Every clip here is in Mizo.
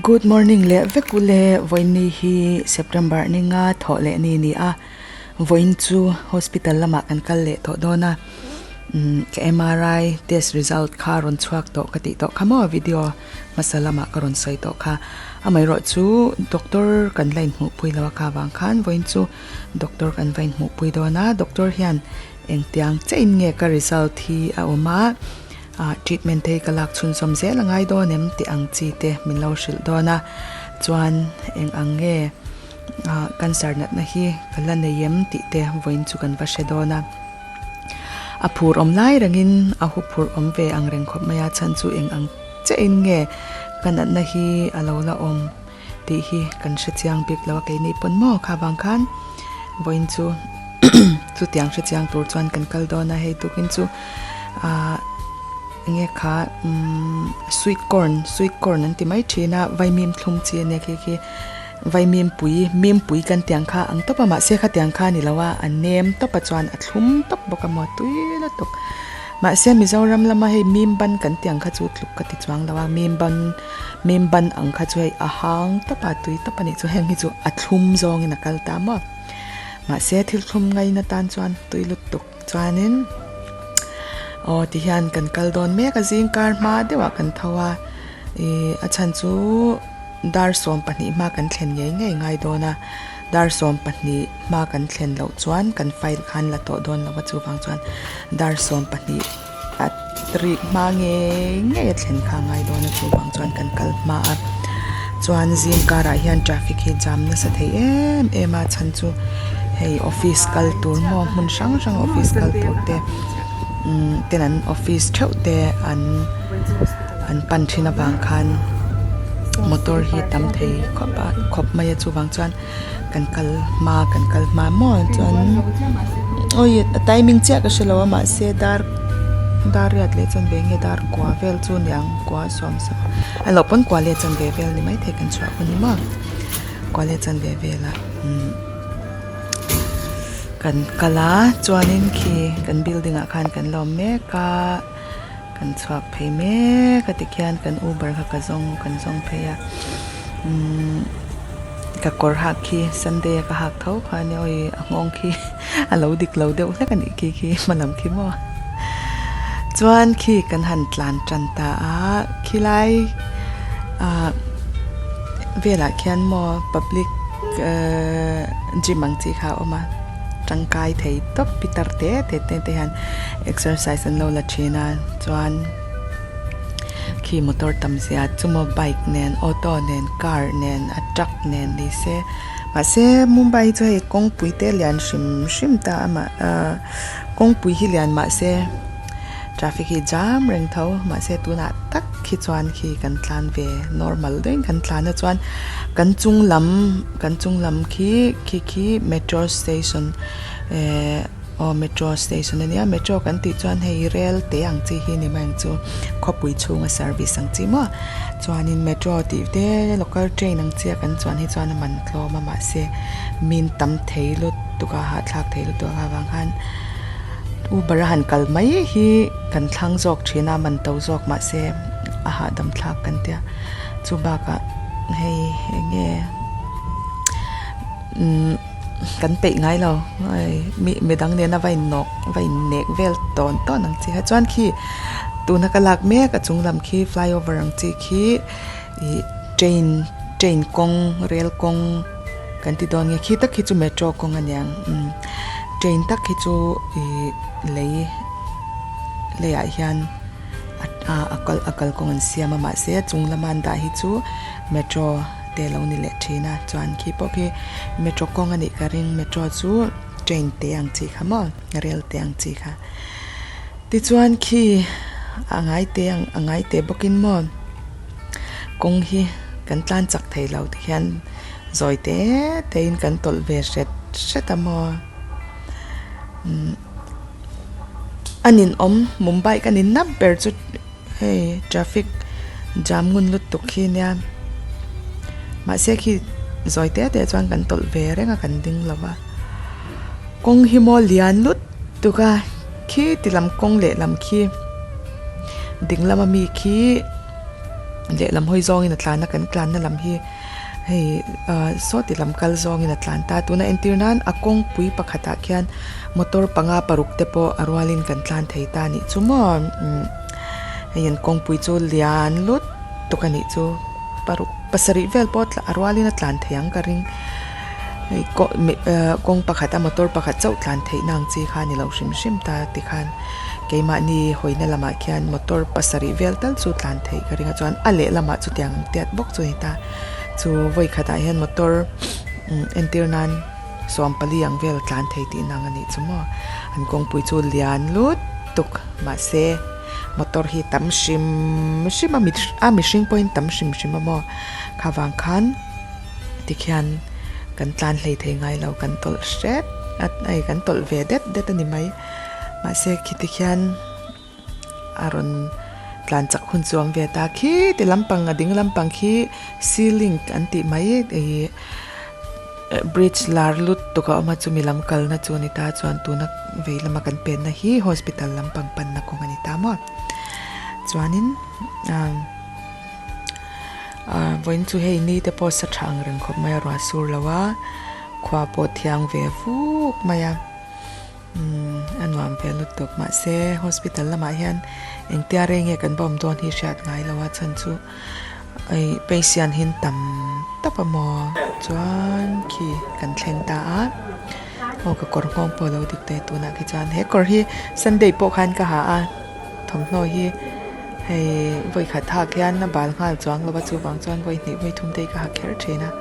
Good morning leh vek u le vawiin hi September ninga thawh leh ni ni a vawiin chu hospital lamah kan kal leh tawh dawn a umm ka M_R_I test result kha rawn chhuak tawh ka tih tawh kha maw video hmasa lamah ka rawn sawi tawh kha amaherawh chu doctor kan la inhmuhpui lo a kha vang khan vawiin chu doctor kan va inhmuhpui dawn a doctor hian engtiang chiah in nge ka result hi a awm a ah treatment te hi ka lak chhunzawm zel a ngai dawn em tih ang chi te min lo hrilh dawn a chuan eng ang nge ah cancer natna hi ka la nei em tih te vawiin chu kan va hre dawn a a phur awm lai rengin a hu phur awm ve ang reng khawp mai a chhan chu eng ang chiah in nge ka natna hi a lo la awm tih hi kan hre chiang bik lo a keini pawn maw kha vang khan vawiin chu chutiang hre chiang tur chuan kan kal dawn a hei tukin chu ahh enge kha umm sweet corn sweet corn an ti mai thin a vaimim thlum chi a nia khi khi vaimim pui mim pui kan tiang kha ang tawp a mahse khatiang kha a ni lo a a nem tawp a chuan a thlum tawp bawk a maw tui lutuk mahse Mizoram lama hei mim ban kan tiang kha chu tluk ka ti chuang lo a mim ban. Mim ban ang kha chu hei a hang tawp a, tui tawp a nih chu heng hi chu a thlum zawngin a kal ta maw. Mahse thil thlum ngaina tan chuan tui lutuk chuanin aw ti hian kan kal dawn mek a zing kar hma deuhah kan tho a ih a chhan chu dar 12 hma kan thlen ngei ngei ngai dawn a dar 12 hma kan thlen loh chuan kan file khan la tawh dawn lo a chuvang chuan dar 12. A rik hma ngei ngei a thlen kha a ngai dawn a chuvang chuan kan kal hma a chuan zing karah hian traffic hi jam nasa thei em em a chhan chu hei office kal tur maw hmun hrang hrang office kal tur te umm ten an office theuh te an an pan thin avang khan motor hi tam thei khawp a khawp mai a chuvang chuan kan kal hma kan kal hma maw chuan awi a timing chiah ka hrelo a mahse dar dar riat leh chuan ve nge dar kua vel chu niang kua sawm sawm a loh pawn kua leh chuan ve vel ni maithei kan chhuah hun ni maw kua leh chuan ve velah umm kan kal a chuanin khi kan building ah khan kan lo awm mek a kan chhuak phei mek a tikhian kan uber kha ka zawng kan zawng phei a umm ka kawr hak khi sunday a ka hak tho kha ania awi a nghawng khi a lo dik lo deuh hlek a nih khi khi hma lam khi maw chuan khi kan han tlan tan ta a khilai ah velah khian maw public ehh gym ang chi kha a awm a. Tangkai thei tawp pitar te te te te hian exercise an lo la thin a chuan khi motor tam zia chu maw bike nen auto nen car nen a truck nen ni se mahse Mumbai hi chu hei kawngpui te lian hrim hrim ta a mah ahh kawngpui hi lian mahse traffic hi jam reng tho mahse tunah tak khi chuan khi kan tlan ve normal deuhin kan tlan a chuan kan chung lam kan chung lam khi khi khi metro station ehh aw metro station ania metro kan tih chuan hei rel te ang chi hi ni mai ang chu khawpui chhunga service ang chi maw chuanin metro tih te local train ang chi a kan chuan hi chuan a man tlawm a mahse min tam thei lutuk a hahthlak thei lutuk a avang khan uber a han kal mai hi kan thlang zawk thin a man to zawk mahse a hahdam thlak kan tia chu bakah hei eng nge umm kan peih ngai lo hei mi midang nena va innawk va innek vel tawn tawn ang chi kha chuan khi tuna ka lak mek a chung lam khi flyover ang chi khi ih train train kawng rel kawng kan ti dawn nge khi tak khi chu metro kawng a niang umm train tak khi chu ih lei leiah hian. a kal a kalkawng an siam a mahse a chung lama an dah hi chu metro te alo ni leh thin a chuan khi pawh khi metro kawng a nih ka ring metro chu train te ang chi kha maw rel te ang chi kha tichuan khi a ngai te ang a ngai te bawk in maw kawng hi kan tlan chak thei lo ti hian zawi te te in kan tawlh ve hret hret a maw umm. A ninawm Mumbai ka ni nap ber chu hei traffic jam ngun lutuk khi nia mahse khi zawi te te chuan kan tawlh ve reng a kan ding lo va kawng hi maw lian lutuk a khi ti lam kawng lehlam khi ding lama mi khi. Lehlam hawi zawngin a tlan a kan tlanna lam hi hei ah sawti lam kal zawngin a tlan ta tuna entir nan a kawngpui pakhatah khian motor panga paruk te pawh a rualin kan tlan thei ta anih chu maw umm hei an kawngpui chu lian lut tuk anih chu paruk pasarih vel pawh a rualin a tlan thei ang ka ring hei kaw ah kawng pakhat a motor pakhat chauh tlan theihna ang chi kha a ni lo hrim hrim ta tikhan. Keimahni hawina lamah khian motor pasarih vel tal chu tlan theih ka ring a chuan a lehlamah chutiang ang tiat bawk chu a ni ta. Chu vawi khatah hian motor entir nan sawmpali ang vel tlan thei tih nang a nih chu maw. An kawngpui chu lian lut tuk mahse motor hi tam hrim hrim a a mihring pawhin tam hrim hrim a maw. Kha vang khan tikhian kan tlan hlei thei ngai lo kan tawlh hret a hei kan tawlh ve det det a ni mai. Mahse khiti khian a rawn tlan chak hun chu awm ve ta khi ti lampang a ding lampang khi ceiling an tih mai ih bridge lar lut tuk a awm a chumi lam kalna chu a ni ta chuan tuna vei lama kan penna hi hospital lampang panna kawng a ni ta maw chuanin ah ah vawiin chu hei ni te pawh sa tha ang reng khawp mai a ruah sur lo a khua pawh thiang ve vuk mai a. Umm a nuam ve lutuk mahse hospital lamah hian engtia rei nge kan va awm dawn hi hriat ngai lo a chhan chu ih patient hi an tam tawp a maw chuan khi kan thleng ta a aw ka kawr nghawng pawh a lo dik ta e tunah khi chuan he kawr hi sunday pawh khan ka ha a thawmhnaw hi hei vawi khat hak hian a bal nghal chuang lo a chuvang chuan vawi hnih vawi thum te hi ka ha kher thin a.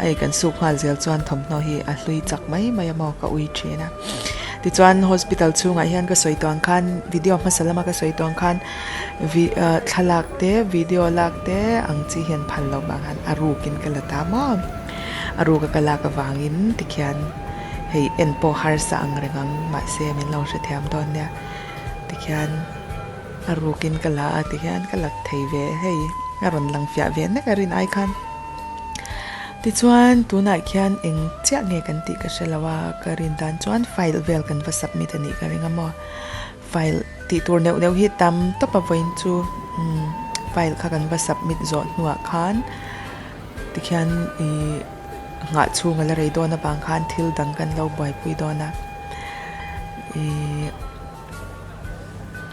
Hei kan suk nghal zel chuan thawmhnaw hi a hlui chak mai mai a maw ka ui thin a. Tichuan hospital chhungah hian ka sawi tawh ang khan video hmasa lama ka sawi tawh ang khan thlalak te video lak te ang chi hian phal loh vang khan a rukin ka la ta maw. A ruka ka lak avangin tikhian hei en pawh harsa ang reng ang mahse min lo hrethiam dawn nia tikhian a rukin ka la a tikhian ka lak thei ve hei a rawn lang fiah ve nek a rin ai khan. Tichuan tunah khian eng chiah nge kan tih ka hre lo a, ka rin dan chuan file vel kan va submit a nih ka ring a maw. File tih tur neuh neuh hi tam tawp a vawiin chu umm file kha kan va submit zawh hnuah khan tikhian ih nghah chhung a la rei dawn avang khan thil dang kan lo buaipui dawn a ih.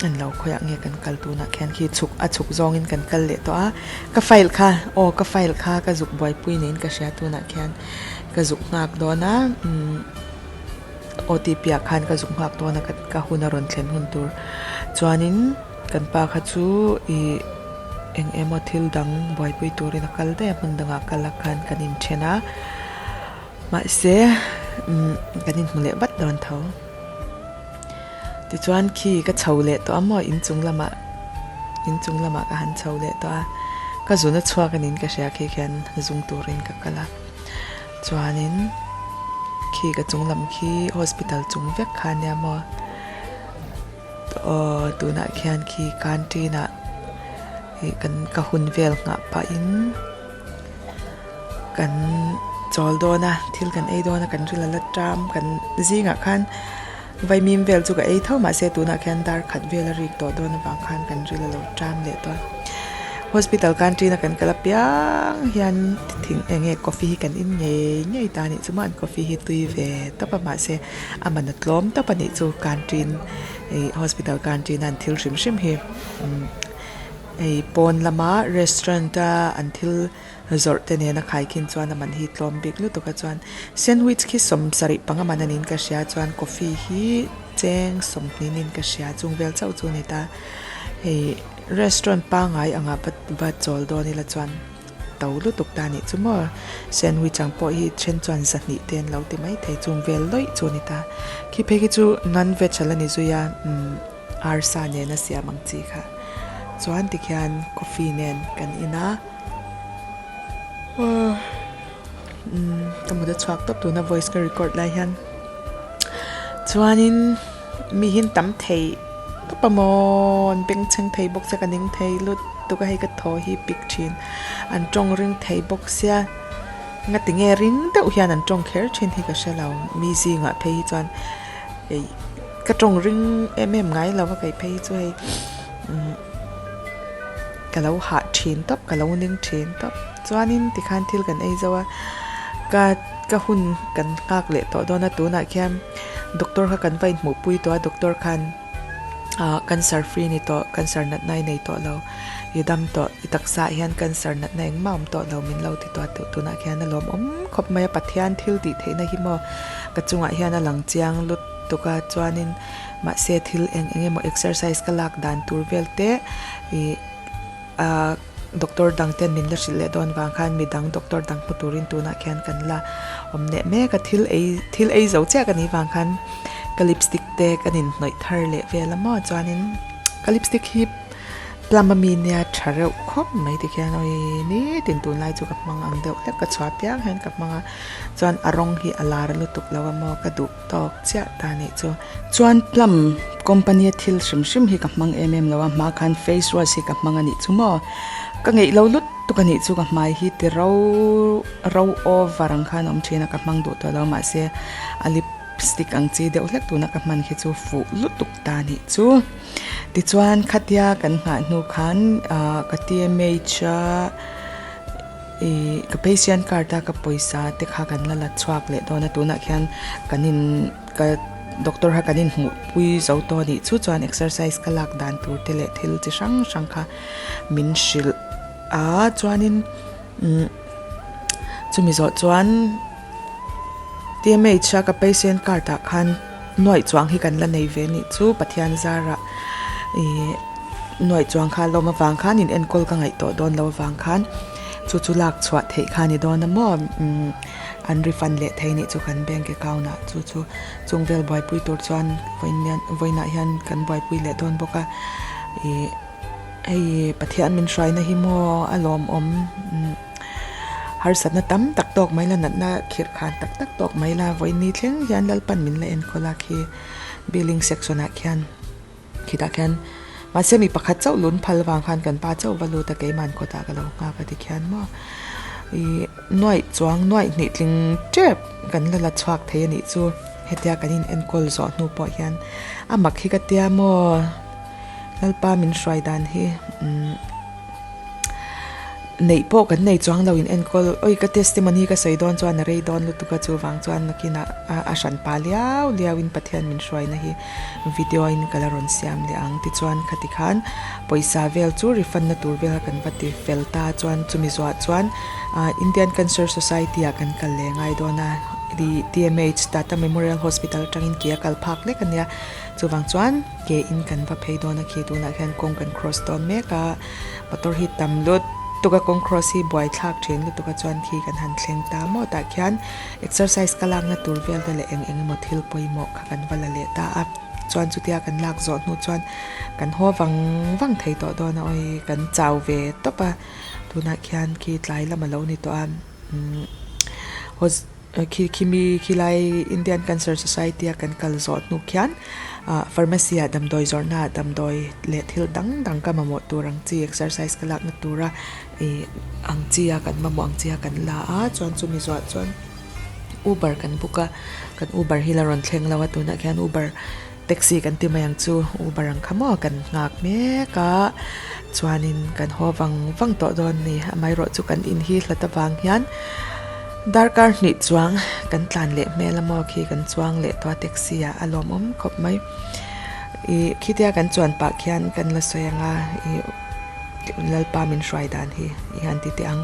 An lo khawiah nge kan kal tunah khian khi chhuk a chhuk zawngin kan kal leh tawh a ka file kha aw ka file kha ka zuk buaipui niin ka hria tunah khian ka zuk nghak dawn a umm OTP ah khan ka zuk nghak dawn a ka hun a rawn thlen hun tur chuanin kan pa kha chu ih eng emaw thil dang buaipui turin a kal daih a hmun dangah kal a khan kan inthen a mahse umm kan inhmu leh vat dawn tho. Tichuan khi ka chho leh tawh a maw inchung lamah inchung lamah ka han chho leh tawh a ka zun a chhuak anin ka hria khi khian zung turin ka kal a chuanin khi ka chung lam khi hospital chung vek kha ania maw aw tunah khian khi canteen ah ih kan ka hun vel nghah pahin. Kan chawl dawn a thil kan ei dawn a kan ril a la ṭam kan zingah khan vaimim vel chu ka ei tho mahse tunah khian dar khat vel a rik tawh dawn avang khan kan ril a lo ṭam leh tawh a hospital canteen a kan kal apiang hian thing eng nge coffee hi kan in ngei ngei ta a nih chu maw an coffee hi tui ve tawp a mahse a man a tlawm tawp a nih chu canteen ih hospital canteen a an thil hrim hrim hi umm. Hei pawn lama restaurant a an thil zawrh te nena khaikhin chuan a man hi tlawm bik lutuk a chuan sandwich khi sawmsarih panga man anin ka hria chuan coffee hi cheng sawmhnih nin ka hria chung vel chauh chu a ni ta hei restaurant pangai anga va va chawl dawn ila chuan to lutuk ta anih chu maw sandwich ang pawh hi then chuan zahnih te an lo ti maithei chung vel lawih chu a ni ta khi phei khi chu non veg a la ni zui a umm. Arsa nen a siam ang chi kha chuan tikhian coffee nen kan in a umm ka mut a chhuak tawp tuna voice ka record lai hian chuanin mi hi an tam thei tawp a maw an bengchheng thei bawk sia ka ning thei lut tuk a hei ka thaw hi pik thin an tawng ring thei bawk sia ngati nge ring deuh hian an tawng kher thin hi ka hre lo mi zingah phei hi chuan hei. Ka tawng ring em em ngai lo a kei phei chu hei umm ka lo hah thin. thin tawp ka lo ning thin tawp. Chuanin tikhan thil kan ei zo a, ka ka hun kan nghak leh tawh dawn a tunah khian doctor kha kan va inhmuhpui tawh a doctor khan ah cancer free ni tawh cancer natna i nei tawh lo i dam tawh i taksa ah hian cancer natna engmah a awm tawh lo min lo ti tawh a tunah khian a lawmawm khawp mai a Pathian thil tih theihna hi maw ka chungah hian a lang chiang lutuk a chuanin mahse thil eng eng emaw exercise ka lak dan tur vel te ih ah doctor dang ten min la hrilh leh dawn vang khan midang doctor dang hmu turin tunah khian kan la awm leh mek a thil ei thil ei zo chiah ka nih vang khan ka lipstick te kan inhnawih thar leh vel a maw chuanin ka lipstick hi plum ami nia tha reuh khawp mai tikhian awii nitin tunlai chu ka hmang ang deuh hlek ka chhuah piang hian ka hmang a chuan a rawng hi a lar lutuk lo a maw ka duh tawk chiah ta nih chu. Chuan plum company a thil hrim hrim hi ka hmang em em lo a hma khan face wash hi ka hmang a nih chu maw ka ngeih lo lutuk a nih chu ka hmai hi ti ro ro over ang khan a awm thin a ka hmang duh tawh lo mahse a lip stick ang chi deuh hlek tuna ka hman khi chu fuh lutuk ta nih chu. Tichuan khatia kan nghah hnu khan ah ka T_M_H a ih ka patient card a ka pawisa te kha kan la la chhuak leh dawn a tunah khian kan in ka doctor kha kan inhmuh pui zo tawh a nih chu chuan exercise ka lak dan tur te leh thil chi hrang hrang kha min hrilh a chuanin umm chumi zawh chuan. TMH a ka patient card ah khan nuaih chuang hi kan la nei ve nih chu Pathian zarah ih nuaih chuang kha lawm avang khan in enkawl ka ngaih tawh dawn lo avang khan chu chu lak chhuah theih kha a ni dawn a maw umm an refund leh thei nih chu kan bank account ah chu chu chung vel buaipui tur chuan vawiinah hian kan buaipui leh dawn bawk a ih hei Pathian min hruaina hi maw a lawmawm umm. Harsatna tam tak tawk mai la, natna khirh khan tak tak tawk mai la, vawiin ni thleng hian Lalpan min la enkawl a khi billing section ah khian khitah khian mahse mi pakhat chauh lun phal vang khan kan pa chauh va lut a keimahni kawtah ka lo nghak a tikhian maw ih nuaih chuang nuaih hnih tling tep kan la la chhuak thei a nih chu hetia kan in enkawl zawh hnu pawh hian a mak hi ka tia maw Lalpa min hruai dan hi umm. Neih pawh kan nei chuang lo in enkawl awi ka testimony ka sawi dawn chuan a rei dawn lutuk a chuvang chuan nakinah a hran pah liau liau in Pathian min hruaina hi video in ka la rawn siam leh ang tichuan khati khan pawisa vel chu refund na tur vel kha kan va ti fel ta chuan chumi zuah chuan Indian Cancer Society ah kan kal leh ngai dawn a TMH Tata Memorial Hospital atangin ke a kal phak lek ania chuvang chuan. Ke in kan va phei dawn a khi tunah khian kawng kan cross dawn mek a motor hi tam lutuk a kawng cross hi buai thlak thin lutuk a chuan khi kan han thleng ta maw tah khian exercise ka lakna tur vel te leh eng eng emaw thil pawimawh kha kan va la leh ta a chuan chutia kan lak zawh hnu chuan kan haw vang vang thei tawh dawn a awi kan chau ve tawp a tunah khian khi tlai lam a lo ni tawh a umm Khi khimi khilai Indian Cancer Society a kan kal zawh hnu khian ah pharmacy ah damdawi zawrhna ah damdawi leh thil dang dang ka mamawh tur ang chi exercise ka lakna tura ih ang chi a kan mamawh ang chi a kan la a chuan chumi zuah chuan uber kan book a kan uber hi la rawn thleng lo a tunah khian uber taxi kan ti mai ang chu uber ang kha maw kan nghak mek a chuanin kan haw vang vang tawh dawn a ni amaherawh chu kan in hi hlat avang hian darkar hnih chuang kan tlan leh hmel a maw khi kan chuang leh tawh a taxi ah a lawmawm khawp mai ih khitia kan chuan pah khian kan la sawi ang a ih Lalpa min hruai dan hi i han ti teh ang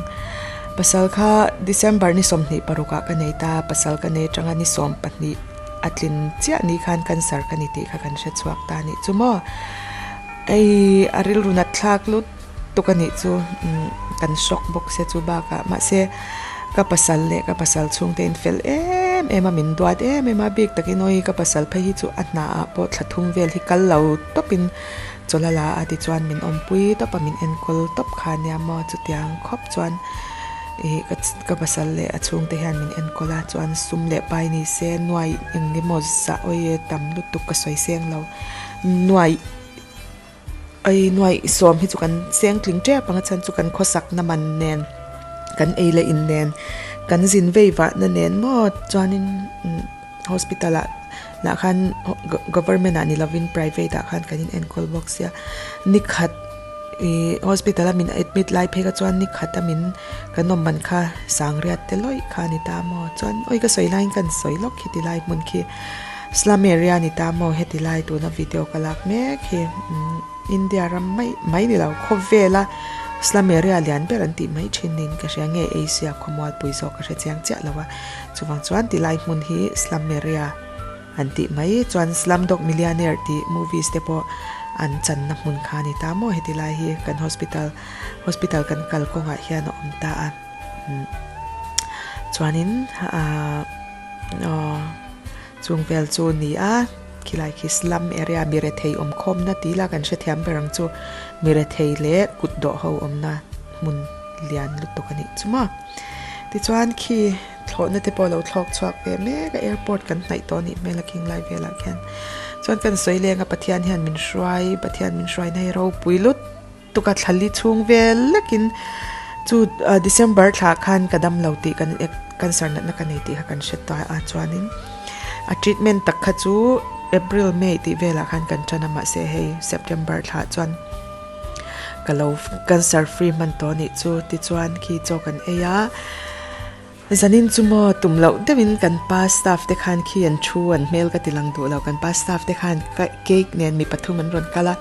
pasal kha December ni 26 ah ka nei ta pasal ka nei atanga ni 12. A tlin chiah ni khan cancer ka ni tih kha kan hre chhuak ta anih chu maw. Hei a rilru nat thlak lut tuk anih chu umm kan shock bawk se chu bakah mahse ka pasal leh ka pasal chhungte in fel em em a min duat em em a bik takin awi ka pasal phei hi chu a hna ah pawh thla thum vel hi kal lo tawpin chawlh a la a tichuan min awmpui tawp a min enkawl tawp kha ania maw chutiang khawp chuan. Ih ka ka pasal leh a chhungte hian min enkawl a chuan sum leh pai ni se nuai eng emaw zah awi tam lutuk ka sawi seng lo nuai ai nuai sawm hi chu kan seng tling tep ang a chhan chu kan khawsak na man nen kan ei leh in nen kan zin vei vah na nen maw chuanin hospital ah lah khan government ah ni lovin private ah khan kan in enkawl bawk sia nikhat. Ih hospital a min admit lai phei kha chuan ni khat a min kan awm man kha sangriat te lawih kha a ni ta maw chuan awi ka sawi laiin ka han sawi lawk khi ti lai hmun khi slum area a ni ta maw heti lai tuna video ka lak mek hi umm India ram mai mai ni lo khawvela slum area lian ber an tih mai thin niin ka hria nge Asia khawmualpui zawk ka hre chiang chiah lo a chuvang chuan ti lai hmun hi slum area. An tih mai chuan Slumdog Millionaire tih movies te pawh an channa hmun kha a ni ta maw heti lai hi kan hospital hospital kan kal kawngah hian a awm ta a chuanin ahh aw chung vel chu a ni a khilai khi slum area mi rethei awm khawmna tih ila kan hrethiam ber ang chu mi rethei leh kut dawh ho awmna hmun lian lutuk a nih chu maw tichuan khi. Thlawhna te pawh a lo thlawk chhuak ve mek a, airport kan hnaih tawh a nih hmel a khing lai velah khian. Chuan kan sawi leng a Pathian hian min hruai, Pathian min hruaina hi ropui lut tuk a thlali chhung vel lekin chu December thlah khan ka dam lo tih kan cancer natna ka nei tih kha kan hre ta a chuanin a treatment tak kha chu April May tih velah khan kan tan a mahse hei September thlah chuan ka lo cancer free hman tawh a nih chu tichuan khi chaw kan ei a. Zanin chu maw tum loh deuhin kan pa staff te khan khi an thu an hmel ka ti lang duh lo, kan pa staff te khan cake nen mi pathum an rawn kal a,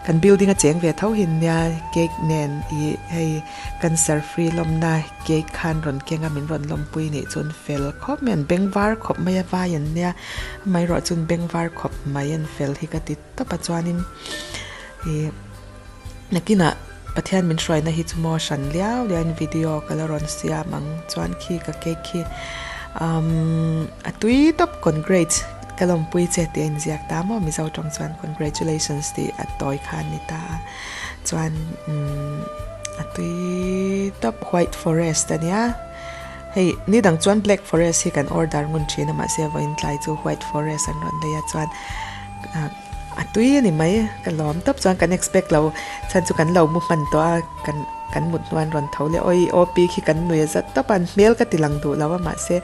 kan building a cheng ve tho hin nia cake nen ih hei cancer free lawmna cake khan rawn keng a min rawn lawmpui nih chuan fel khawp mai an beng var khawp mai a vai an nia amaherawh chuan beng var khawp mai an fel hi ka ti tawp a chuanin ih. Nakinah Pathian min hruaina hi chu maw hran liau liauin video ka la rawn siam ang chuan khi ka cake khi umm a tui tawp congrats ka lawmpui che tih a inziak ta maw Mizo tawng chuan congratulations tih a tawi kha a ni ta a chuan umm a tui tawp white forest a nia hei ni dang chuan black forest hi kan order ngun thin a mahse vawiin tlai chu white forest an rawn lei a chuan ah. A tui a ni mai, ka lawm tawp chuan kan expect lo chhan chu kan lo mu hman tawh a, kan kan mut hnuan rawn tho leh awi OP khi kan nuih a zat tawp a, an hmel ka ti lang duh lo a mahse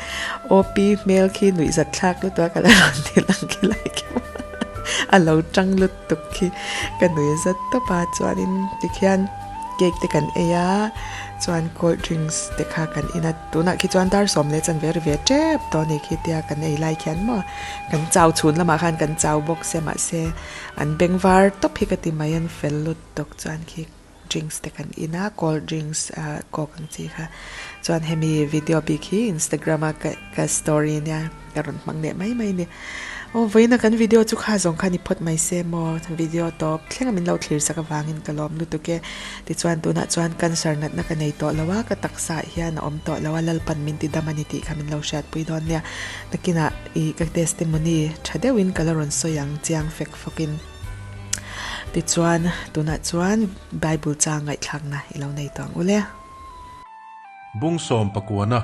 OP hmel khi nuih zat thlak lutuk a ka la rawn ti lang khi lai khi a lo tang lutuk khi ka nuih a zat tawp a chuanin tikhian cake te kan ei a chuan cold drinks te kha kan in a tunah khi chuan dar sawm leh chanve ri ve tep tawh a ni khi tia kan ei lai khian maw. Kan chau chhun lamah khan kan chau bawk sia mahse an beng var tawp hi ka ti mai an fel lut tawk chuan khi drinks te kan in a cold drinks ah coke ang chi kha chuan hemi video bik hi instagram a ka ka story ania ka rawn hmang leh mai mai a ni aw vawiin a kan video chu kha zawng kha ni phawt mai se maw video tawp thleng a min lo thlir sak avangin ka lawm lutuk e tichuan tunah chuan cancer natna ka nei tawh lo a ka taksa ah hian a awm tawh lo a Lalpan min ti dam a ni tih kha min lo hriatpui dawn nia. Nakinah ih ka testimony tha deuhin ka la rawn sawi ang chiang fek fawkin. Tichuan tunah chuan Bible chang ngaihthlakna i lo nei tawh ang u le. Bung sawm pakuana.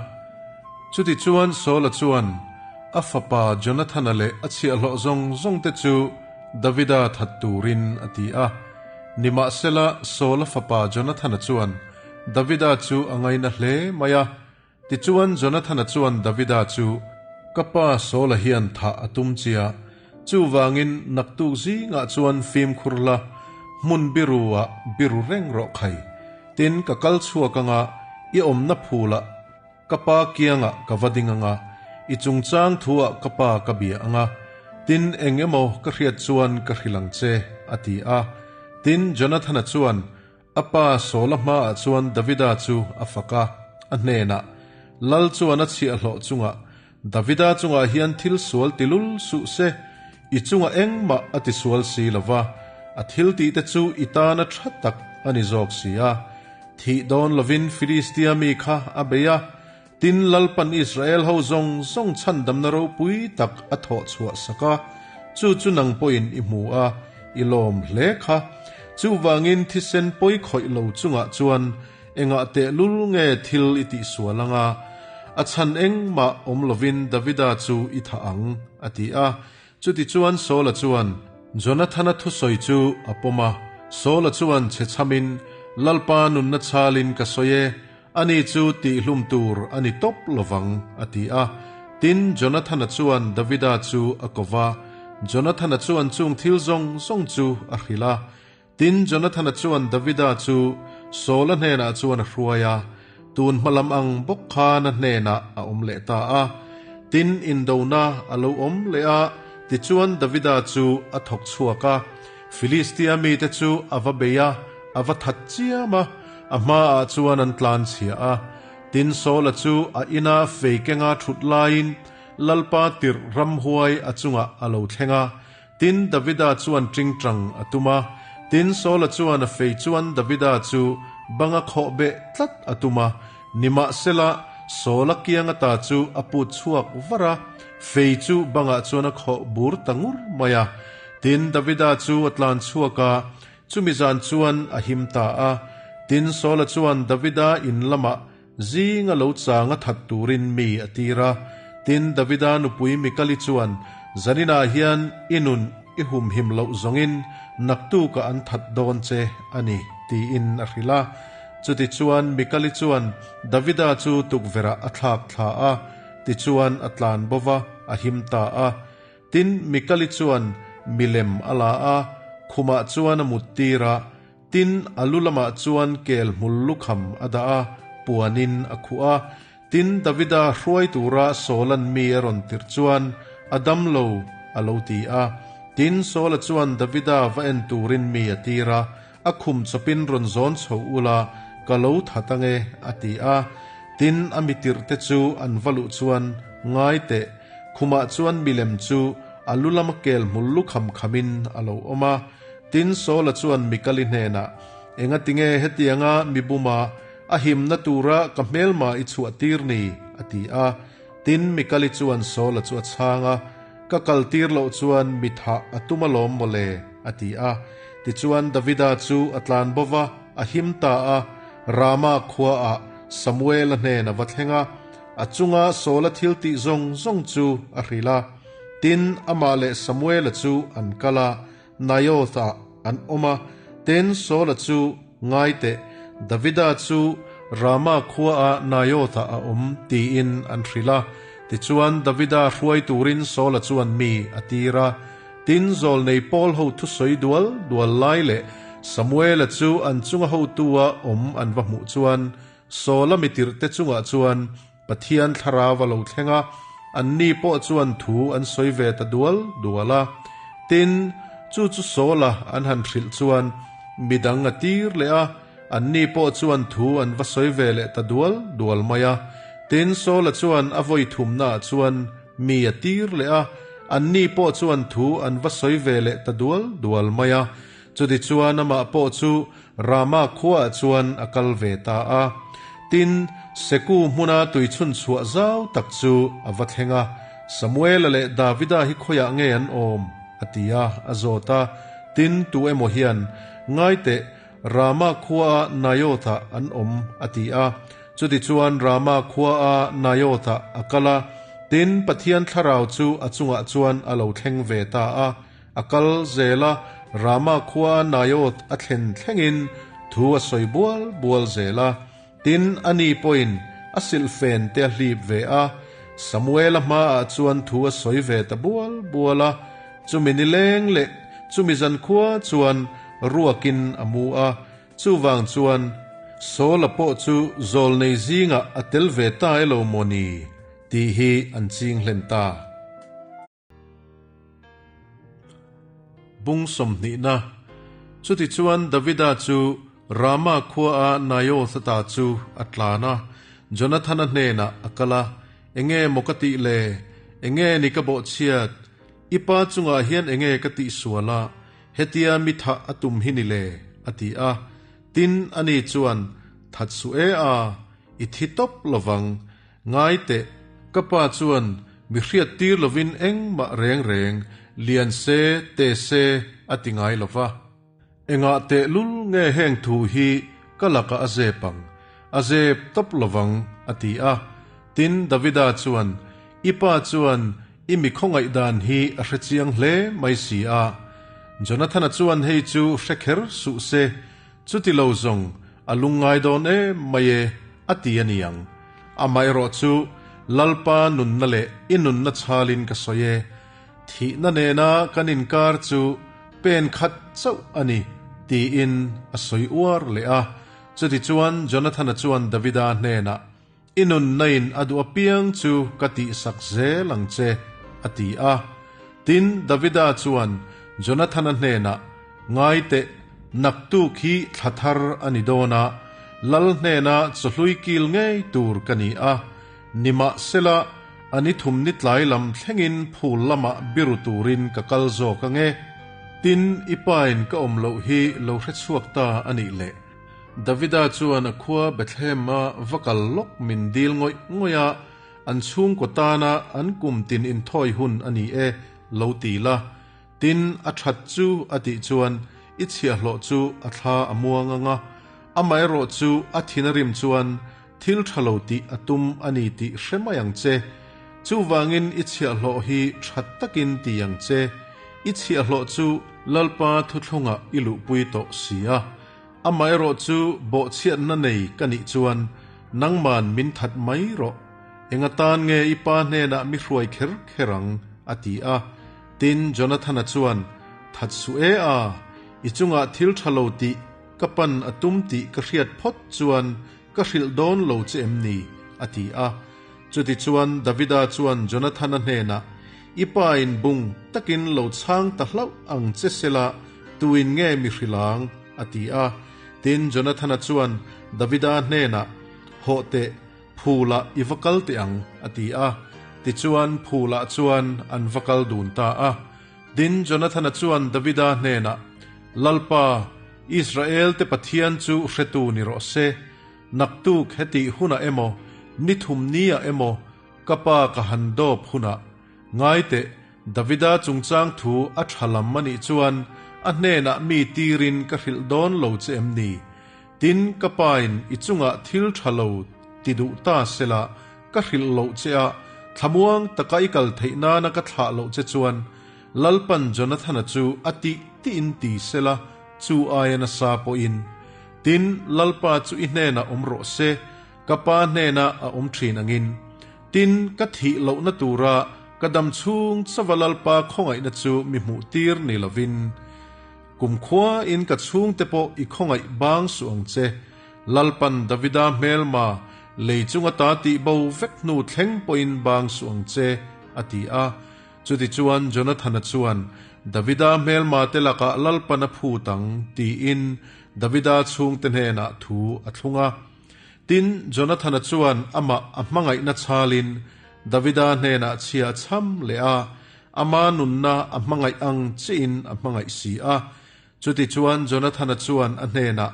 Chutichuan Saula chuan a fapa Jonathana leh a chhiahhlawh zawng zawngte chu Davida that turin a ti a. Nimahsela Saula fapa Jonathana chuan Davida chu a ngaina hle mai a. Tichuan Jonathana chuan Davida chu, Ka pa Saula hian thah a tum chia, chuvangin naktuk zingah chuan fimkhur la, hmun biru-ah biru reng rawh khai. Tin, ka kal chhuak anga i awmna phulah ka pa kiangah ka va ding anga, i chungchang thuah ka pa ka bia anga, tin eng emaw ka hriat chuan ka hrilh ang che, a ti a. Tin, Jonathana chuan A pa Saula hmaah chuan Davida chu a fak a, a hnenah, Lal chuan a chhiahhlawh chungah, Davida chungah hian thil sual ti lul suh se, i chungah engmah a ti sual si lo va, a thil tihte chu i tana tha tak a ni zawk si a. Thih dawn lovin Filistia mi kha a bei a, tin Lalpan Israel ho zawng zawng chhandamna ropui tak a thawh chhuah sak a, chu chu nang pawhin i hmu a, i lawm hle kha. Chuvangin thisen pawi khawih lo chungah chuan engah tehlul nge thil i tihsual anga, a chhan engmah awm lovin Davida chu i thah ang, a ti a. Chutichuan Saula chuan Jonathana thusawi chu a pawm a, Saula chuan chhe chhamin, Lalpa nunna chhalin ka sawi e, Ani chu tihhlum tur a ni tawp lovang, a ti a. Tin, Jonathana chuan Davida chu a ko va. Jonathana chuan chung thil zawng zawng chu a hrilh a. Tin, Jonathana chuan Davida chu Saula hnenah chuan a hruai a, tun hma lam ang bawk khan a hnenah a awm leh ta a. Tin, indona a lo awm leh a, tichuan Davida chu a thawk chhuak a, Filistia mite chu a va bei a, a va that chiam a, a hmaah chuan an tlan chhia a. Tin, Saula chu a ina fei kenga thut laiin Lalpa tirh ramhuai a chungah a lo thleng a, Tin, Davida chuan ṭingṭang a tum a. Tin, Saula chuan a fei chuan Davida chu banga khawh beh tlat a tum a. Nimahsela, Saula kiang ata chu a put chhuak var a, fei chu bangah chuan a khawh bur ta ngur mai a. Tin, Davida chu a tlan chhuak a, chumi zan chuan a him ta a. Tin, Saula chuan Davida in lamah Zinga lo chang a that turin mi a tir a. Tin, Davida nupui Mikali chuan, Zaninah hian i nun i humhim loh zawngin naktukah an that dawn che a ni, tiin a hrilh a. Chutichuan Mikali chuan Davida chu tukverhah a thlak thla a, tichuan a tlan bo va, a him ta a. Tin, Mikali chuan milem a la a, khumah chuan a muttir a. Tin, a lu lamah chuan kel hmul lukham a dah a, puanin a khuh a. Tin, Davida hruai tura Saula'n mi a rawn tirh chuan, A dam lo, a lo ti a. Tin, Saula chuan Davida va en turin mi a tir a, A khum chawpin rawn zawn chho ula, ka lo that ang e, a ti a. Tin, a mi tirhte chu an va luh chuan, Ngai teh, khumah chuan milem chu a lu lama kel hmul lukham khamin a lo awm a. Tin, Saula chuan Mikali hnenah, Engatinge hetianga mi buma a himna tura ka hmelma i chhuah tir ni? a ti a. Tin, Mikali chuan Saula chu a chhang a, Ka kal tir loh chuan mi thah a tum alawm maw le? a ti a. Tichuan, Davida chu a tlan bo va, a him ta a, Rama khuaah Samuela hnen a va thleng a, a chunga Saula thil tih zawng zawng chu a hrilh a. Tin, amah leh Samuela chu an kal a, Naioth-ah an awm a, tin Saula chu ngai teh, Davida chu Rama khuaah Naioth-ah a awm tiin an hrilh a. Tichuan Davida hruai turin Saula chuan mi a tir a. Tin zawlnei Paul ho thusawi dual dual lai leh Samuela chu an chunga hotua awm an va hmuh chuan Saula mitirhte chungah chuan Pathian thlarau a lo thleng a, anni pawh chuan thu an sawi ve ta dual dual a. Tin, chu chu Saula an han hrilh chuan midang a tir leh a, anni pawh chuan thu an va sawi ve leh ta dual dual mai a. Tin, Saula chuan a vawi thumnaah chuan mi a tir leh a, anni pawh chuan thu an va sawi ve leh ta dual dual mai a. Chutichuan amah pawh chu Rama khuaah chuan a kal ve ta a. Tin, Seku hmuna tui chhun chhuah zau tak chu a va thleng a, Samuela leh Davida hi khawiah nge an awm? a ti a, a zawt a. Tin, tu emaw hian, Ngai teh, Rama khuaah Naioth-ah an awm, a ti a. Chutichuan Rama khuaah Naioth-ah a kal a. Tin, Pathian thlarau chu a chungah chuan a lo thleng ve ta a. A kal zel a, Rama khua Naioth a thlen thlengin thu a sawi bual bual zel a. Tin, ani pawhin a silhfen te a hlip ve a. Samuela hmaah chuan thu a sawi ve ta bual bual a. Chumi nileng leh chumi zankhua chuan ruakin a mu a. Chuvang chuan Saula pawh chu zawlnei zingah a tel ve ta elo maw ni tih hi an ching hlen ta. Bung sawmhnihna. Chutichuan Davida chu Rama khuaa Naioth ata chu a tlan a, Jonathana hnenah a kal a, Enge maw ka tih le? Enge ni ka bawhchhiat? I pa chungah hian enge ka tihsual a, hetia mi thah a tum hi ni le? a ti a. Tin, ani chuan, That suh e a, i thi tawp lovang. Ngai teh, ka pa chuan mi hriat tir lovin engmah reng reng, lian se, te se a ti ngai lo va. Engah teh lul nge heng thu hi ka lakah a zep ang? A zep tawp lovang, a ti a. Tin, Davida chuan, I pa chuan i mi khawngaih dan hi a hre chiang hle mai si a. Jonathana chuan hei chu hre kher suh se, Chuti lo zawng a lungngai dawn em mai e, a ti a niang. Amaherawh chu Lalpa nunna leh i nunna chhalin ka sawi e. Thihna nena kan inkar chu pen khat chauh a ni. tiin a sawi uar leh a. Chutichuan Jonathana chuan Davida hnenah, I nunnain a duh apiang chu ka tihsak zel ang che, a ti a. Tin, Davida chuan Jonathana hnenah, Ngai teh, naktuk hi thla thar a ni dawn a, lal hnena chawhlui kil ngei tur ka ni a. Nimahsela, a ni thum ni tlai lam thlengin phul lamah biru turin ka kal zawk ange. Tin, i pain ka awm loh hi lo hre chhuak ta a nih leh. Davida chuan a khua Bethlehem-a va kal lawk min dil ngawih ngawih a, an chhungkaw tana an kum tin inthawi hun a ni e, lo ti la. Tin, a that chu a tih chuan i chhiahhlawh chu a thla a muang ang a, amaherawh chu a thin a rim chuan thil tha lo tih a tum a ni tih hre mai ang che. Chuvangin i chhiahhlawh hi tha takin ti ang che. I chhiahhlawh chu Lalpa thuthlungah i luhpui tawh si a. Amaherawh chu bawhchhiatna nei ka nih chuan nangman min that mai rawh. Enga tan nge i pa hnenah mi hruai kher kher ang? a ti a. Tin, Jonathana chuan, That suh e a, i chungah thil tha lo tih ka pan a tum tih ka hriat phawt chuan ka hrilh dawn lo che em ni? a ti a. Chutichuan Davida chuan Jonathana hnenah, I pa in bung takin lo chhang ta hlauh ang che sela, tuin nge mi hrilh ang? a ti a. Tin, Jonathana chuan Davida hnenah, Hawh teh, Phulah i va kal teh ang, a ti a. Tichuan, Phulah chuan an va kal dun ta a. Tin, Jonathana chuan Davida hnenah, Lalpa, Israel-te Pathian chu hretu ni rawh se. Naktuk hetih hunah emaw, ni thum niah emaw, ka pa ka han dawp hunah, ngai teh, Davida chungchang thu a tha lam a nih chuan a hnenah mi tirin ka hrilh dawn lo che em ni? Tin, ka pain i chungah thil tha lo ti duh ta sela ka hrilh loh che a, thlamuang taka i kal theih nana ka thlah loh che chuan Lalpan Jonathana chu a tih tiin ti sela chu aia nasa pawhin. Tin, Lalpa chu i hnenah awm rawh se, ka pa hnena a awm thin angin. Tin, ka thih lohna tura ka dam chhung chauva Lalpa khawngaihna chu mi hmuh tir ni lovin, Kumkhua in ka chhungte pawh i khawngaih bang suh ang che. Lalpan Davida hmelma lei chunga ta tih bo vek hnu thleng pawhin bang suh ang che, a ti a. Chutichuan Jonathana chuan, Davida hmelma te lakah Lalpan a phut ang, tiin Davida chhungte hnenah thu a thlung a. Tin, Jonathana chuan amah a hmangaihna chhalin Davida hnenah chhia a chham leh a, ama nunna a hmangaih ang chiin a hmangaih si a. Chutichuan Jonathana chuan a hnenah,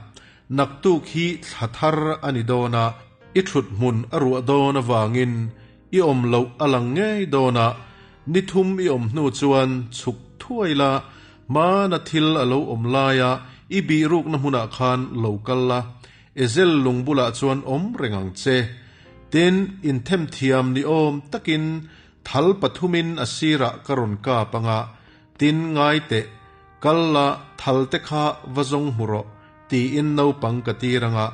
Naktuk hi thla thar a ni dawn a, i thut hmun a ruah dawn avangin i awm loh a lang ngei dawn a, ni thum i awm hnu chuan chhuk thuai la, hmana thil a lo awm laia i bihrukna hmunah khan lo kal la, Ezel lung bulah chuan awm reng ang che. Tin, inthemthiam ni awm takin thal pathumin a sirah ka rawn kap ang a, tin ngai teh, kal la thal te kha va zawng hmu rawh, tiin naupang ka tir ang a,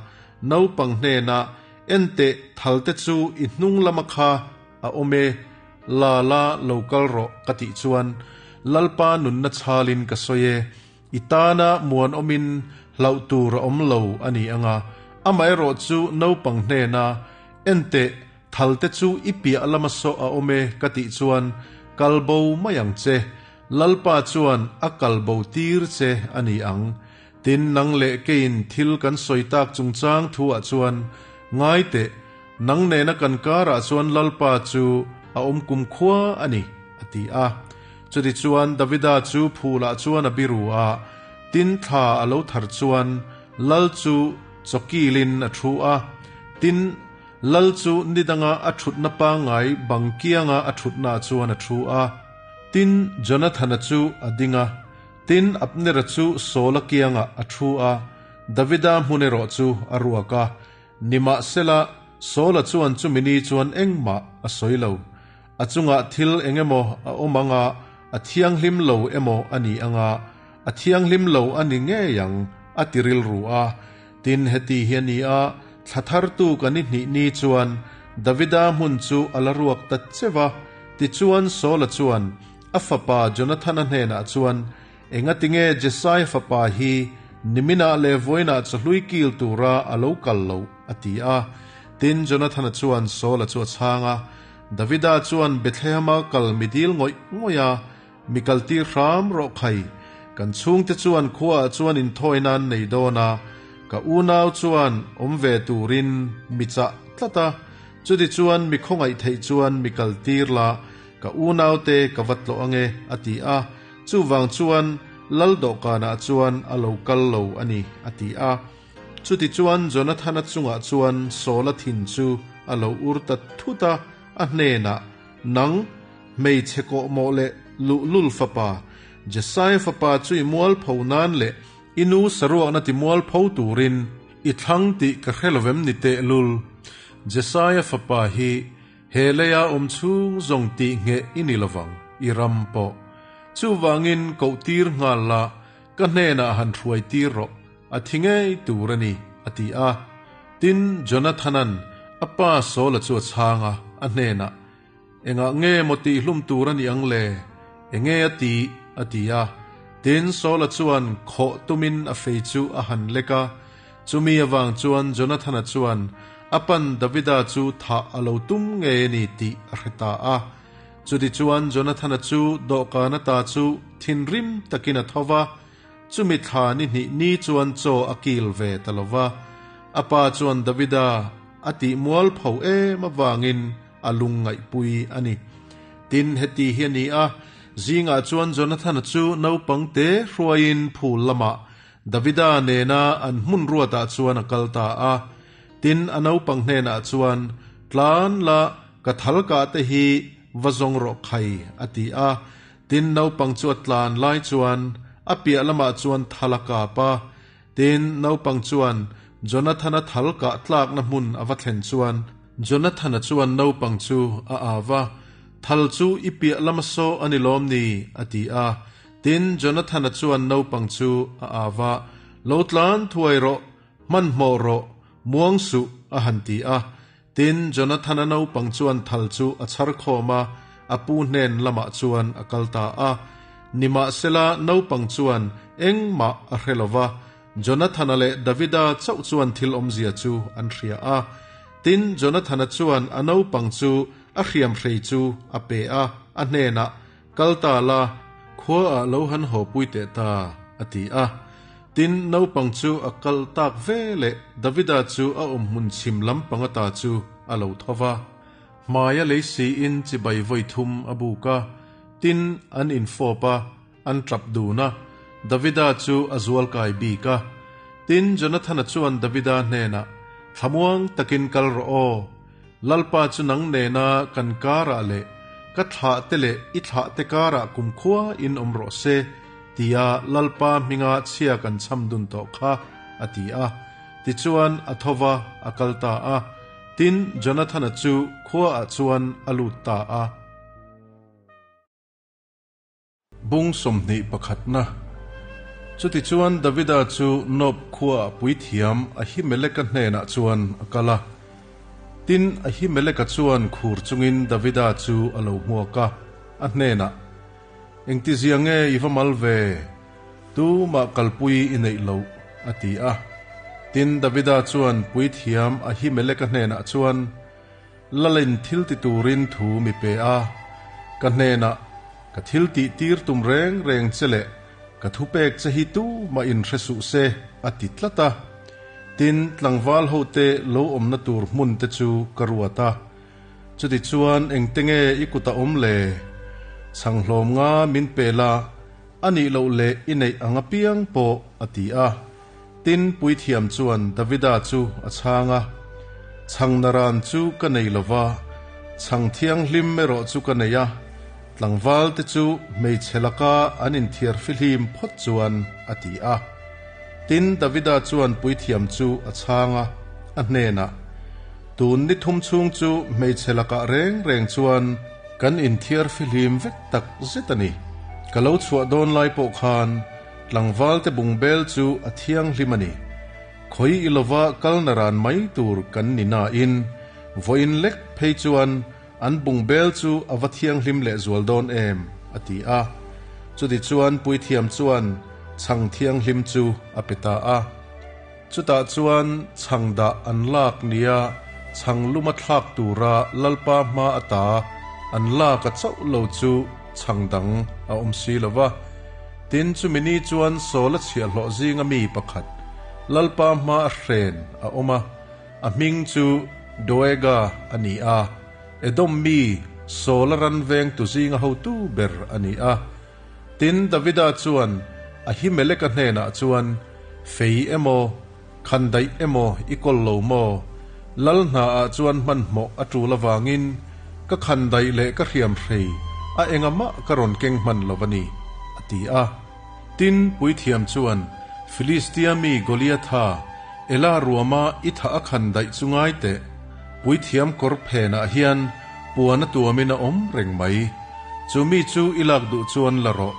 naupang hnenah, Enteh, thal te chu i hnung lama kha a awm e, la la lo kal rawh, ka tih chuan Lalpa nunna chhalin ka sawi e. I tana muanawmin hlauh tur a awm lo a ni ang a, amaherawh chu naupang hnena, Enteh, thalte chu i piah lama saw a awm e ka tih chuan kal bo mai ang che, Lalpa chuan a kal bo tir che a ni ang. Tin, nang leh keiin thil kan sawi tak chungchang thuah chuan, Ngai teh, nang nena kan karah chuan Lalpa chu a awm kumkhua a ni, a ti a. Chutichuan Davida chu phulah chuan a biru a, tin thla a lo thar chuan lal chu chawkilin a thu a, tin, lal chu nidanga a thutna pangngai bang kianga a thutnaah chuan a thu a. Tin, Jonathana chu a ding a, tin, Abnera chu Saula kiangah a thu a, Davida hmun erawh chu a ruak a. Nimahsela, Saula chuan chumi ni chuan engmah a sawi lo. A chungah thil eng emaw a awm ang a, a thianghlim lo emaw a ni ang a, a thianghlim lo a ni ngei ang, a ti rilru a. Tin, heti hi a ni a, thla thartu kan i hnih ni chuan Davida hmun chu a la ruak ta cheu a. Tichuan Saula chuan a fapa Jonathana hnenah chuan, Engatinge Jesai fapa hi Niminah leh vawiinah chawhlui kil tura a lo kal loh? a ti a. Tin, Jonathana chuan Saula chu a chhang a, Davida chuan Bethlehema kal mi dil ngawih ngawih a, Mi kaltir hram rawh khai, kan chhungte chuan khuaah chuan inthawi nan nei dawn a, ka unau chuan awm ve turin mi chah tlat a, chuti chuan mi khawngaih theih chuan mi kaltir la, ka unaute ka va tlawh ange, a ti a, chuvang chuan lal dawhkanah chuan a lo kal lo a ni, a ti a. Chutichuan Jonathana chungah chuan Saula thin chu a lo ur ta thut a, a hnenah, Nang, hmeichhe kawhmawh leh luhlul fapa, Jesaia fapa chu i mualpho nan leh i nu saruakna ti mualpho turin i thlang tih ka hre lovem ni tehlul. Jesaia fapa hi he leia awm chhung zawng tih ngheh i ni lovang, i ram pawh. Chuvangin koh tir nghal la, ka hnenah han hruai tir rawh, a thi ngei tur a ni, a ti a. Tin, Jonathana'n a pa Saula chu a chhang a, a hnenah, Engah nge maw tihhlum tur a nih ang le? Enge a tih? a ti a. Tin, Saula chuan khawh tumin a fei chu a han lek a. Chumi avang chuan Jonathana chuan a pan Davida chu thah a lo tum ngei a ni tih a hre ta a. Chutichuan Jonathana chu dawhkan ata chu thinrim takin a tho va, Chumi thla ni hnih ni chuan chaw a kil ve ta lo va, a pa chuan Davida a tih mual pho em avangin a lung ngaihpui a ni. Tin, heti hi a ni a, zingah chuan Jonathana chu naupang te hruaiin phul lamah Davida nena an hmun ruatah chuan a kal ta a. Tin, a naupang hnenah chuan, Tlan la, ka thal kah te hi va zawng rawh khai, a ti a. Tin, naupang chu a tlan lai chuan a piah lamah chuan thal a kap a. Tin, naupang chuan Jonathana thal kah tlakna hmun a va thlen chuan Jonathana chuan naupang chu a au a, Thal chu i piah lama saw a ni lawm ni? a ti a. Tin, Jonathana chuan naupang chu a au a, Lo tlan thuai rawh, hmanhmawh rawh, muang suh, a han ti a. Tin, Jonathana naupang chuan thal chu a chhar khawm a, a pu hnen lamah chuan a kal ta a. Nimahsela, naupang chuan engmah a hre lo va, Jonathana leh Davida chauh chuan thil awmzia chu an hria a. Tin, Jonathana chuan a naupang chu a hriamhrei chu a pe a, a hnenah, Kal ta la, khuaah lo han haw pui teh ta, a ti a. Tin, naupang chu a kal tak ve leh Davida chu a awm hmun chhim lampang ata chu a lo tho va. Hmaia lei siin chibai vawi thum a buk a, tin, an infawp a, an tap dun a, Davida chu a zualkai bik a. Tin, Jonathana chuan Davida hnenah, Thlamuang takin kal rawh aw, Lalpa chu nang nena kan karah leh ka thlahte leh i thlahte karah kumkhua in awm rawh se, tia Lalpa hminga chhia kan chham dun tawh kha, a ti a. Tichuan a tho va, a kal ta a. Tin, Jonathana chu khuaah chuan a lut ta a. Bung 21 pakhatna. Chutichuan Davida chu Nob khuaah puithiam Ahimeleka hnenah chuan a kal a. Tin, Ahimeleka chuan khur chungin Davida chu a lo hmuak a, a hnenah, Engtizia nge i va mal ve? Tumah kalpui i neih loh, a ti a. Tin, Davida chuan puithiam Ahimeleka hnenah chuan, Lalin thil ti turin thu mi pe a, ka hnenah ka thil tih tir tum reng reng che leh ka thupek che hi tumah in hre suh se, a ti tlat a. Tin, tlangval hote lo awmna tur hmun te chu ka ruat a. Chutichuan engte nge i kut a awm le? Chhanghlawm nga min pe la, a nih loh leh i neih ang apiang pawh, a ti a. Tin, puithiam chuan Davida chu a chhang a, Chhangna ran chu ka nei lo va, chhang thianghlim erawh chu ka nei a, tlangvalte chu hmeichhe laka an inthiar fihlim phawt chuan, a ti a. Tin, Davida chuan puithiam chu a chhang a, a hnenah, Tun ni thum chhung chu hmeichhe lakah reng reng chuan kan inthiar fihlim vek tak zet a ni. Ka lo chhuah dawn lai pawh khan Tlangvalte bungbel chu a thianghlim a ni. Khawi i lova kalna ran mai tur kan ni nain, vawiin lek phei chuan an bungbel chu a va thianghlim leh zual dawn em? a ti a. Chutichuan puithiam chuan Chhang thianghlim chu a pe ta a. Chutah chuan chhang dah an lak nia chhang luma thlak tura Lalpa hma ata an lak a chauh lo chu chhang dang a awm si lo va. Tin, chumi ni chuan Saula chhiahhlawh zinga mi pakhat Lalpa hma a hren a awm a, a hming chu Doega a ni a, Edom mi Saula ran vengtu zinga hotu ber a ni a. Tin, Davida chuan Ahimeleka hnenah chuan, Fei emaw, khandaih emaw i kawl lo maw? Lal hnaah chuan hmanhmawh a tul avangin ka khandaih leh ka hriamhrei a engamah ka rawn keng hman lo a ni, a ti a. Tin, puithiam chuan, Filistia mi Goliatha, Ela ruama i thah a khandaih chu ngai teh, puithiam kawr phenah hian puan a tuamin a awm reng mai. Chu mi chu i lak duh chuan la rawh,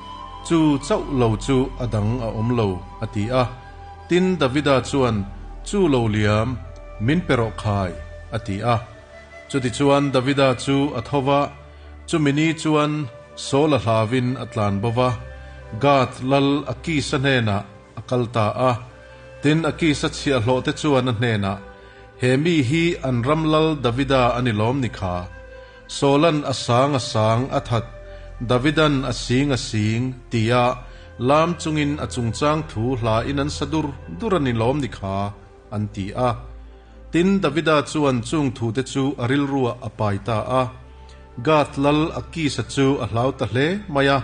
chu chauh lo chu a dang a awm lo, a ti a. Tin, Davida chuan, Chu lo liam, min pe rawh khai, a ti a. Chutichuan Davida chu a tho va, chumi ni chuan Saul-a hlauvin a tlan bo va, Gath lal Akis-a hnenah a kal ta a. Tin, Akis-a chhiahhlawhte chuan a hnenah, He mi hi an ram lal Davida a ni lawm ni kha? Saul-a'n a sang a sang a that, Davida'n a sing a sing, tia lam chungin a chungchang thu hla in an sa dur dur a ni lawm ni kha, an ti a. Tin, Davida chuan chung thute chu a rilruah a pai ta a. Gath lal Akis-a chu a hlau ta hle mai a.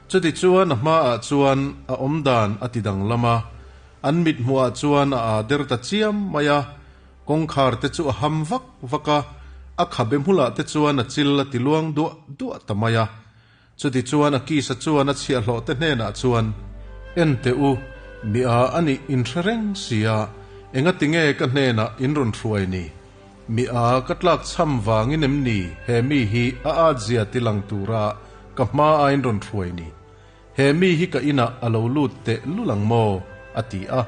Chutichuan a hmaah chuan a awmdan a ti danglam a, an mithmuhah chuan a aa der ta chiam mai a. Kawngkhar te chu a ham vak vak a, a khabe hmulah te chuan a chil a ti luang duah duah ta mai a. Chutichuan Akisa chuan a chhiahhlawh te hnenah chuan, En teh u, mi a a nih in hre reng sia, engati nge ka hnenah in rawn hruai ni? Mi a ka tlak chham vangin em ni he mi hi a atzia ti lang tura ka hma a in rawn hruai ni? He mi hi ka inah a lo lut teh lul ang maw? a ti a.